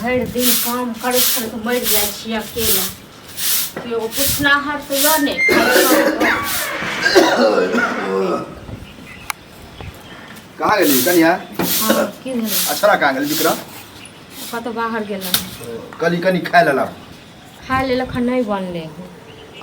भरि दिन काम करैत करैत मरि जाइ छी अकेला। केओ पुछनाहर तऽ यऽ नहि। कहाँ गेली कनिया? हँ, की भेलै? अछरा कहाँ गेली विक्रम? कतहु बाहर गेल। कनी कनी खाय लेलक। खाय लेल एखन नहि बनलै हँ।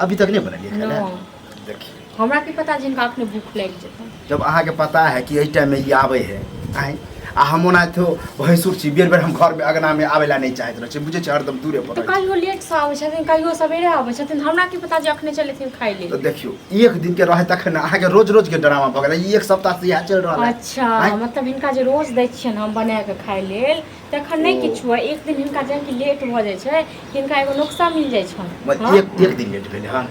अभी तक नहीं बनेलिए खाय ला? नहि। देखिए, हमरा की पता जिनका अखने भूख लागि जेतै। जब अहाँके पता है कि एहि टाइममे ई आबै है आँय, आ हम ओना तो भैंसुर छी, बेर बेर हम घरमे अगनामे आबै ला नहि चाहैत रहै छी, बुझै छी, हरदम दूरे पर तऽ रहै छी। कहियो लेटसँ आबै छथिन, कहियो सवेरे आबै छथिन, हमरा की पता जे अखने चलेथिन खाय लेल। तऽ देखियौ, एक दिन के रहै तखन अहाँके रोज रोज के ड्रामा भऽ गेलै, ई एक सप्ताह से इएह चलि रहल है। अच्छा। आँय? मतलब हिनका जे रोज दै छियनि हम बना कऽ खाय लेल तखन नहि ओ। किछु है, एक दिन हिनका जहन कि लेट भऽ जाइ छै, हिनका एगो नुक्सा मिल जाइ छनि। मतलब हँ? एक एक दिन लेट भेलै हँ,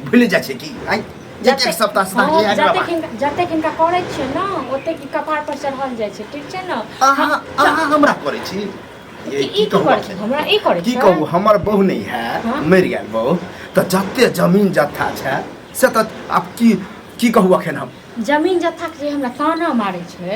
भूलि जाइ छै की आँय? एक एक सप्ताह से हँ, अहाँके इएह जतेक ड्रामा। हिनका जतेक हिनका करै छियै ने, ओतेक ई कपार पर चढ़ल जाइ छै, ठीक छै ने? अहाँ अहाँ हमरा करै छी ये? ई की की कहू करै छै? हमरा ई करै की छै? कहू, हमर बहु नहि है, हाँ? मरि गेल बहु, तऽ जते जमीन जत्था छै से तऽ आब की की कहू अखन हम। जमीन जत्थाके जे हमरा ताना मारै छै,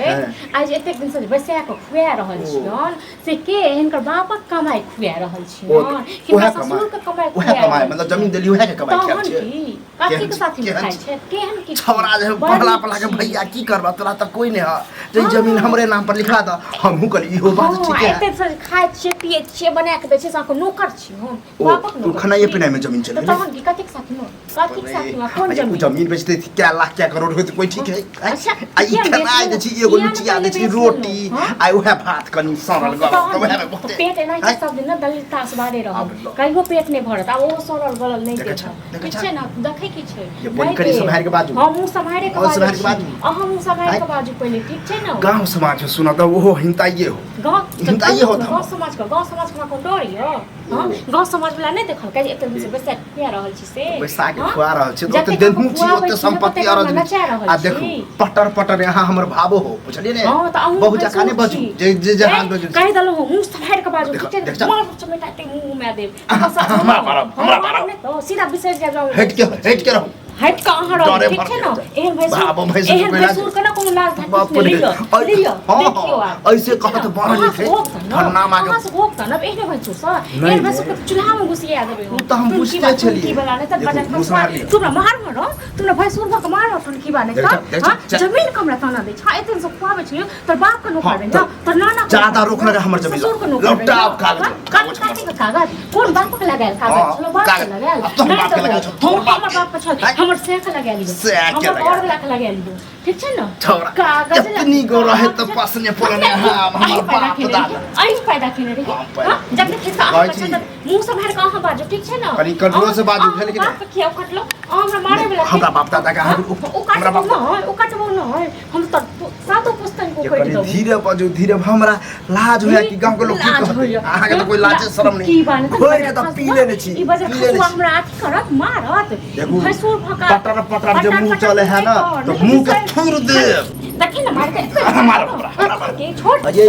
आइ जे एतेक दिनसँ जे बैसा कऽ खुआ रहल ओ। छियनि से के हिनकर बापक कमाइ खुआ रहल ओ छियनि कि उएह हिनकर कमाइ ससुरके कमाइ उएह खुआ कमाइ रहल मतलब छियनि? जमीन देली उएह के कमाइ खायल तहन छै। की कथी केहन के साथी केहन खाइ छै, केहन की छौड़ा जे बड़ पहला नीक पहला के छी। भैया की करबा, तोरा तऽ कोई नहि है जे हाँ। जमीन हमरे नाम पर लिखा दऽ। हमहूँ कहली इहो बात हँ, ठीक है। एतेक से खाइ छियै पियै छियै, बना कऽ दै छियै, से अहाँके नौकर छी हम? ओ बापक तू नौकर खानाइए छी? पिनाइ में जमीन चलि तऽ गेलै। तहन की कथीक साथी मे, कथीक साथी मे, कोन आ जमीन? जमीन बेचते क्या लाख क्या करोड़ होइत, कोई ठीक है? अच्छा, आ ई किया ने खेनाइ दै छी बेचलहुँ? एगो किया ने लुचिया दै पहिले छी बेचलहुँ? रोटी हाँ? आ उएह भात कनि सड़ल गलल तहन तऽ उएह में की? बहुते पेट एनाहिते आँय? सब दिन ने दलित बारे रहल, आब लो। कहियो पेट नहि भरत। आ ओहो सड़ल गलल नहि देखै देत। छौ, देखै ठीक छौ? छै ने? देखै की छै? ये बोली नहि कनि देत। सम्हारि के बाजू। हँ, मुँह सम्हारे के और बाजू। सम्हारि के बाजू। अहाँ मुँह सम्हारि आँय? के बाजू पहिले, ठीक छै ने? गाँव समाज सुनत तऽ ओहो हिंताइए हो। गाँव हिंताइए होत। गाँव समाज के, गाँव समाज के हमरा कोनो डर यऽ? हँ, गाँव समाज वाला नहि देखलकै जे एते दिन से बैसा के खुआ रहल छी से? बैसा के हँ? खुआ रहल छी तऽ ओते जतेक हम देनहु छी खुआबै ओते छी ने, संपत्ति ततेक हमरा अरज नचा रहल आ छी। देखू, पटर पटर यहाँ हमर भावो हो, बुझलियै ने? हँ, तऽ अहूँ बहुत जकाँ नहि भैंसुर बजू छी। जे जे जे ए, हाल बजू। कहि देलहुँ हँ, मुँह सम्हारि कऽ बाजू, देखो, ठीक छै? देखो। मार चमेटा एते मुँह में देब। हमरा मारब, हमरा मारब। नहि तऽ सीधा बिसरि जायब जाउ। हटि के, हटि के रहू। हटि कऽ अहाँ रहू, डरे ठीक भर छै ने? के। एहन भैंसुर, बाबा, भैंसुर एहन के भैंसुर के ने कोनो लाज धाक बाप किछु नहि। रे। लिअ, लिअ, हँ, देखियौ आब। ऐसे ठीक छै कहत ने? बड़ अहाँ लिखै, से होक तऽ ने, फलना अहाँ से होक तऽ ने, एहने भैंसुर सँ, नहि एहन भैंसुर रे। के चूल्हा में घुसिया देबै हम। ओ तऽ हम टुनकी बुझिते बा- छलियै। टुनकी वाला नहि तऽ देखू, बजा मुँह सम्हारि लिअ। तू हमरा मारबह रौ, तू हमरा भैंसुर भऽ कऽ मारबह टुनकी बा नहि देख तऽ? देख, हाँ? चल। जमीन के हमरा ताना दै छह, एते से खुआबै छियौ, तोर बाप के नौकर हाँ, रही तऽ ना, तोर नाना के ज्यादा नौकर रोक रही लगा ना, हमर जमीन ससुर के नौकर रही लौटाब ना। कागज, हाँ? कागज कागज के कागज कोन बाप के लगायल कागज हाँ, छलो? बाप के कागज। लगायल अब तोहर नहि बाप के देबो। लगायल छौ, तोहर बाप हमर के। बाप के छल, आँय? हमर सह के लगायल लियो, सएह के हमर लगायल। घर वाला के लगायल लियो, ठीक छै ने? छौड़ा कागज एतनी गो रहे तऽ पसने पड़ने हम हमर अहीं पैदा बाप केने दादा रही, अहीं पैदा केने रही। हम पैदा- हाँ? जखने खिस्सा अहाँ कहै बच्चा छी। तऽ मुँह सम्हारि कऽ अहाँ बाजू, ठीक छै ने? कनि कंट्रोल से बाजू, अहाँ भेल कि नहि? बाप के किया कटलहुँ? अहाँ हमरा मारै वला के? हमरा बाप दादा के अहाँ- हाँ? ओ हमरा काटबो बाप- नहि, ओ काटबो नहि, हम तऽ सातो पुस्तन को ये कटि कनि देबो। धीरे बजू, धीरे, हमरा लाज होया कि गांव के लोग की लाज कहतै। होइया। अहाँके तऽ कोई लाजे शरम की नहीं, बात, घोरि के तऽ पी लेने छी, ई बजर पी लेने खसुआ छी। हमरा अथी करत, मारत। देखू, भैंसुर भका पटर पटर जे मुँह चले है ना, तऽ मुँह के थूर देब। देखी ने, मार के मारब हमरा, हमरा मारब। के छोड़। अये,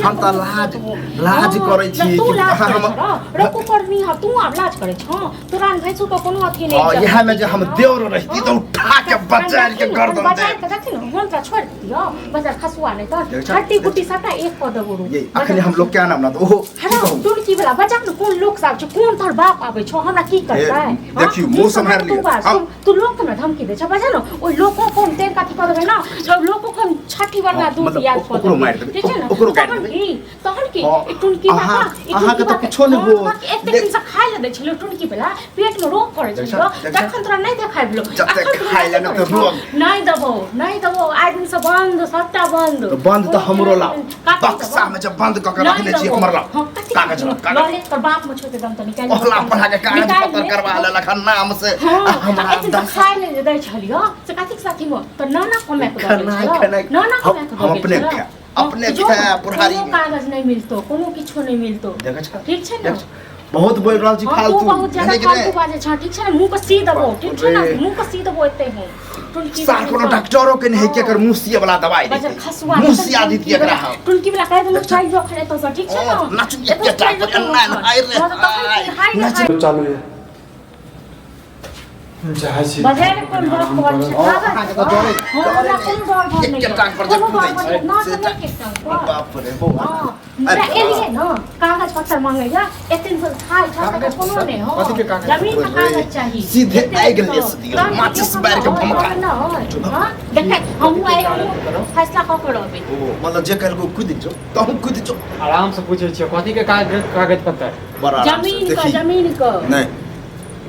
हम तऽ लाज लाज करै छी तू कि लाज अहाँ करै हम- छ रकु करनी ह, तू आब लाज करै छ, तोरा भैंसुर के कोनो अथी नहि। हाँ, इज्जत इएह में जे हम हाँ। देवर रहिती तऽ उठा के बचारि के गर्दन बचारि देब। के देखी ने, हम तोरा छोड़ि दियौ बजार खसुआ नहि तऽ देख छौ, हड्डी देख। गुड्डी सबटा एक कऽ देबो रो। ये अखने हम लोग क्या नाम ना तऽ ओहो की हरा कहू। टुनकी वाला बच्चा ने, कोन लोक सब छै, कोन तोहर बाप आबै छौ, हमरा की करतै? हाँ? देखियौ, मुँह सम्हारि तू लिअ। बाज, तू लोक के हमरा धमकी दै छ, बजा ने ओहि लोको को हम तेल काथी कऽ देबै ने, जब लोको को हम छठी बरना हाँ, दूध मतलब याद कऽ ओकरो देबै, मारि देबै, ठीक छै ने? ओकरो गाड़ि तहन देबै। की, तहन की? हाँ, ई टुनकी बाबा, ई अहाँके टुनकी तऽ बाबा- कुछो नहि हाँ, होत। बाकी एतेक दिन से खाय लए दै छलियौ टुनकी वाला, पेट में रोग करै देख छलियौ, छौ, देख छौ। तखन तोरा नहि देखाइ भेलौ। जतेक अखन तोरा खाय लए ने कथी तऽ करै छौ? रोग। नहि देबौ, नहि देबौ, आइ दिन से बंद, सबटा बंद। तऽ बंद तऽ हमरो लाउ। काटि देबौ। बक्सा में जब बंद कऽ के नहि रखने छी, देबौ। हमर लाउ। हाँ, कथी कागज लाउ, लऽ कागज। ले, तोर बाप में छोड़ि दम तऽ निकालि ले। ओहला पढ़ा के कागज निकालि पत्तर ले। करवा लेलक हन नाम से। हाँ, आ हमरा एते तऽ दस खाय ले जे दै छलियौ से कथीक साथीमे? तऽ नाना कमाए कऽ दऽ गेल खेनाइ छलौ। खेनाइ नाना हम कमाए कऽ हम दऽ गेल अपने छलौ। खायब, हाँ, अपने जो, खायब बुढ़ारी कोनो में। कागज नहि मिलतो, कोनो किछो नहि मिलतो, देखै छौ, ठीक छै ने? देख छौ, बहुत बोल रहल छी हाँ, तू फालतू बहुत ज्यादा भेलै कि नहि? फालतू बाजै छह, ठीक छै ने? मुँह के सी देबो, बाप ठीक छै ने? रे। मुँह के सी देबो एते हम टुनकी सार कोनो डॉक्टरो के नहीं के एकर मुँह सिए वाला दवाई बजर देतै। खसुआ मुँह सिया दितियै एकरा हम। टुनकी वाला कहि देलहुँ, देख छौ। चलि जो अखन एतऽ ठीक छै ने? ओ, नाचू एतऽ एते चलि जो टापर, एना एना, आइ रे, हाँ, तऽ तखन आइ, की, हाय रे, नाचू। हाय। चालू है। चाहै छी बजाय ने कोन बात कहै छै अहाँके तऽ डरे हँ, हमरा कोनो डर भर नहि एक टांग पर जे कोनो कुदै डर भर छै, नहि, से ना तऽ नहि एक टांग पर। बाप रे बौआ हँ, मुदा एलियै न कागज पत्तर मांगैया एते दिन खाइ छल तकर कोनो नहि हँ कथी के कागज? जमीन के कागज चाही सीधे एते आगि दिन लेस दियौ, तहन माचिस तऽ बारि के हँ, भमका। नहि हँ देखै हमहूँ आइ हमहूँ फैसला कऽ के रहबै ओ मतलब जे कहलको कुदि जो तहूँ कुदि जो आराम से पूछै छियै कथी के कागज कागज पत्तर बड़ा आराम से जमीन के देखी जमीन के नहीं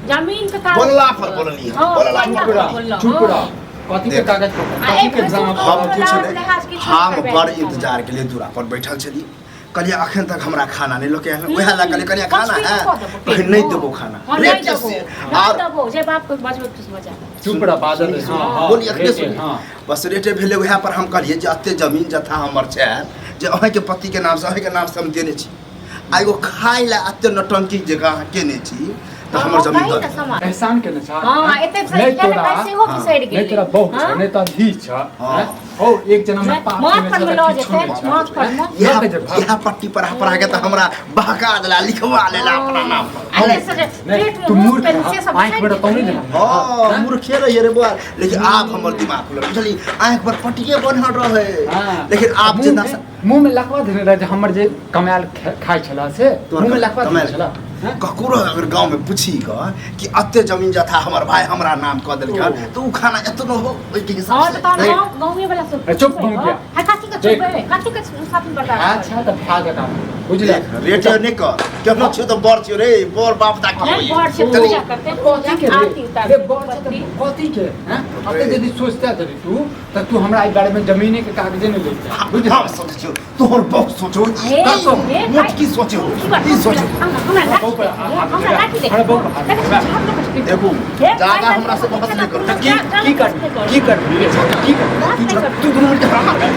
जमीन के कागज बोलला पर बोलली हम, हँ, बोलला बोलला पर पर रह बोलला, चुप हँ। रह कथी के देख। कागज पत्तर आ कथी एक के एग्जाम बेर हम तू कुछ लाज नहीं लिहाज किछु हम नहि करबै बड़ इंतजार के लिए दूरा पर बैठल छली कहलियै अखन तक हमरा खाना नहि लऽ के आयल उएह लए कहलियै कनिया खाना पचपन है कऽ देबो कहै नहि देबो खाना हँ, नहि रेट देबो से नहि आर देबो जे बाप के बजबै तू बजा चुप रह बाजल दे, हाँ हाँ बोली अखने रेटे, सुनी हाँ बस रेटे भेलै उएह पर हम कहलियै जे एते जमीन जथा हमर छै जे अहाँके पतिके नामसँ अहाँके नामसँ हम देने छी आ एगो खाय लए एते नौटंकी जगह अहाँ केने छी तऽ हमर जमीन कही दऽ ने दिअ। समाज एहसान केने छ हँ एते नहि तोरा सेहो बिसरि नहि तोरा गेलै बहु छ हँ? नहि तऽ धी छ हाँ। हैं? हो एक जन्म में पाप माथ केने पर छ में तऽ लऽ किछो जेतै नहि छ। माथ पर में इएह लऽ के जे भाग। इएह पट्टी पर पर आके तऽ हमरा बहका देला लिखवा लेला अपना नाम पर आ एते से नहि, पेट में तू मुँह मूर्ख पेन से सब आँखि में छाटि रतौनी देतै। देला हाँ मूर्खे रहिए रे बौआ लेकिन आब हमर दिमाग खुलल बुझली आँखि पर पट्टिए बन्हल रहे हाँ। लेकिन आब मुँह जे में- दशा मुँह में लकवा देने रहे जे हमर जे कमायल खाइ छला से तोहर मुँह में लकवा देने कमायल। छला हैं? ककरो अगर गाँव में पूछी कऽ कि एते जमीन जथा हमर भाई हमरा नाम कऽ देलकै ओ। तऽ उ खाना एतनो हो ओहिके हिसाब हँ से तऽ तहन नहीं। गाँव गाँवे वाला सब ए, चुप पुछबै, भऽ गया। हँ कथी के देख। चुपबै कथी के साथ में बर्दाश्त अच्छा तऽ भए जका बुझले देख, रेट नहि कर केहनो छियौ तऽ बड़ छियौ रे बड़ बाप दा की नहीं होइए बड़ छै चली। पूजा करते कथी के रे? आरती उतारते रे बड़ छै तऽ कथी के हैं? अते यदि सोचते यदि तू तऽ तू हमरा एहि बारे में जमीने के कागजे नहि लैते बुझले हम सोचै छियौ तोहर बहुत सोचो हे, कतो हे, मोटकी सोचो की बात ई सोचो हमरा लाठी बहुत बड़ा हाथ हमरा लाठी दे हमरा बहुत हाथ देखै देखू हे, ज्यादा हमरा से बहस नहि करू तऽ की की कर की कर रे की कर तू छोड़, तू दुनू मिलके हमरा मार रे।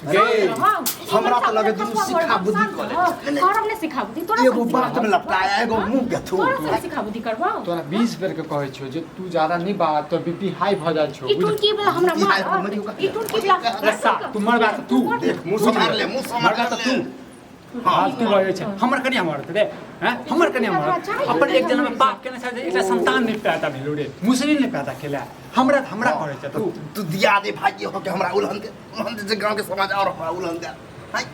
हमरा तऽ लगे दुनू सिखा बुद्धि कऽ ले। एगो बात में लपटाया एगो मुंह के थू सिखा बुद्धि करबो तोरा 20 बेर के कहै छियौ जे तू ज्यादा नहि बाज तोर बीपी हाई भऽ जाइ छौ ई टुनकी वाला हमरा ई हाई मार मरियो का। ई टुनकी वाला सा, तू मरबा तऽ तू। देख मुंह सम्हार ले मुंह सम्हार मरबा तऽ तू फालतू बजै छै हमर कनिया मरत रे हैं हमर कनिया मरत अपन एक जन्म में पाप केने छै जे एकटा संतान नहि पैदा भेलो रे मुसरी नहि पैदा केला हमरा हमरा कहै छै तू तू दिया दे भाई हो के हमरा उलहन दे उलहन दे जे गांव के समाज और हमरा उलहन दे हाय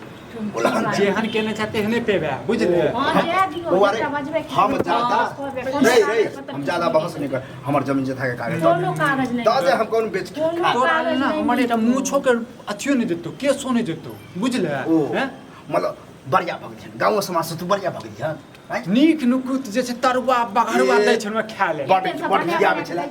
उलहन दे जेहन केने छै तेहने पेबे बुझले हां जय दियो बौआ रे, एकटा बजबै के हम ज्यादा नहीं रे हम ज्यादा बहस नहीं कर हमर जमीन जथा के कागज दऽ कोनो दे। कागज नहीं दऽ दे हम कोन बेच के कोनो खा तोरा कागज ना नहि हमर एकटा मिलतौ। मूछो के अथियो नहि देतौ केसो नहि देतौ बुझले ओ हैं मतलब बढ़िया भग दिहन गाँव समाज से तू बढ़िया भग दिहन आँय? नीक नुकुत जे छै तरुआ बघरुआ ए, दै छै ओहिमे खा ले बड बड खियाबै छलै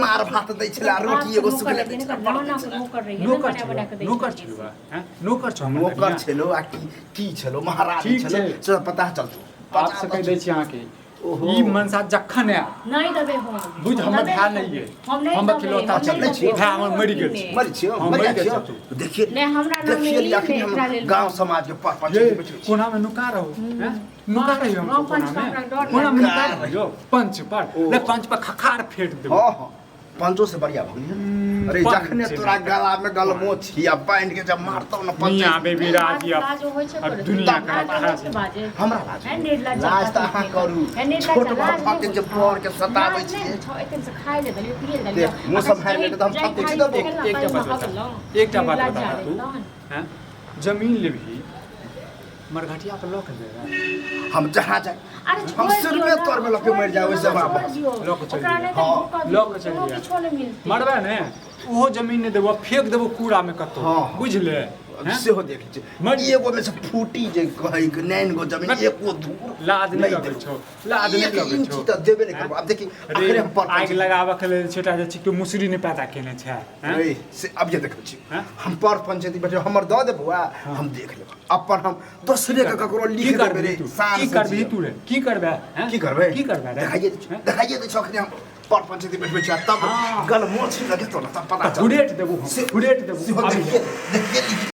मार भात दै छलै रोटी एगो सुखले दै छलै बड दै छलै। नोकर छलौ नोकर छलौ हैं नोकर छौ हमर नौकर कनिया। छलो आ की की छलो महाराज ठीक छलो छै। से पता चलतो आप से कहि दै छी अहाँके ओहो। ई मनसा जखन आयत नहीं देबै हम बुझ हमर भाय नहि ये हम नहि हम देबै, अकेलौता हम छी नहि छियै। देबै, भाय हमर मरि गेल छै मरि छियौ हम मरि मरि गेल छियौ छी। देखिए नहि, हमरा नाम देखिए नहि अखनी लिख हम एकरा लेल। गांव समाज के पर ये पंचायत बैठल छी कोना में नुका रहो हैं नुका रहियो हम गाँव कोना पंच पर में हमरा डर कोना में नुका लागल। रहियो पंच पर ओ। ले पंच पर खखार फेंक देबो हाँ हाँ पंचो से बढ़िया भऽ गेलै अरे पंच जखने तोरा गला में गलमो छी आ बान्हि के जब मारतौ न पंच मियां बेबी राजी अब लाज होइ छै अब करे। दुनिया लाज के होइ खा छै बाजे। हमरा लाज है निर्लज्ज लाज तऽ अहाँ करू है निर्लज्ज, छोट लाज बाप के नहि जे होइ छै। पर के सताबै लाज नहि छियै होइ छौ, एतेक से खाइ ले देलियै, पिए ले देलियै। देख, मुँह सम्हारि लेतै तऽ हम जाहि सब किछु खाइ देबो। खेला, एकटा पानि बात भऽ बता गेलौ। एकटा बात निर्लज्ज बता आदमी तू तहन। हैं जमीन लेबही मरघटिया पर लऽ के जेबै हम जहाँ जाए अरे हम छोड़ सिर दियौ में ना, तोर में लऽ के छोड़ मरि जाए दियौ ओहिसे ना, हमरा छोड़ दियौ। लऽ के चलि ओकरा नहि तऽ हाँ, धोखा लऽ के दियौ, चलि कोनो जाए। किछो नहि मिलतै। मरबै ने ओहो जमीन नहि देबो फेंक देबो कूड़ा में कतौ हाँ। बुझले हैं? सेहो देख लै मरि- छी एगो में से फूटी जे कहै के नैन गो जमीन मत- एको धूर लाज नहि लगै देबो। छौ लाज नहि एक लगै इंच छौ तऽ देबे नहि करबो आब देखी रे अखने हम पर आगि लगाबऽ के लेल छोटा जे छै केओ मुसरी नहि पैदा केने छै हैं? रे से अब ये देखै छी हैं? हम पर पंचायती बैठे हमर दऽ दे बौआ हम देख लेब अपन हम दोसरे के ककरो की लिख देबै करबही रे तू शान की से करबही जियब। तू रे की करबे हैं? की करबै की करबे रे देखाइए दै छी हैं? देखाइए दै छी अखने हम पर पंचायती बैठबै छी आ तब हाँ। गलमोछ लगेतौ ने तब पता चलतौ हुरेट देबो हम से हुरेट देबो सेहो अभी। देखिए देखिए लिख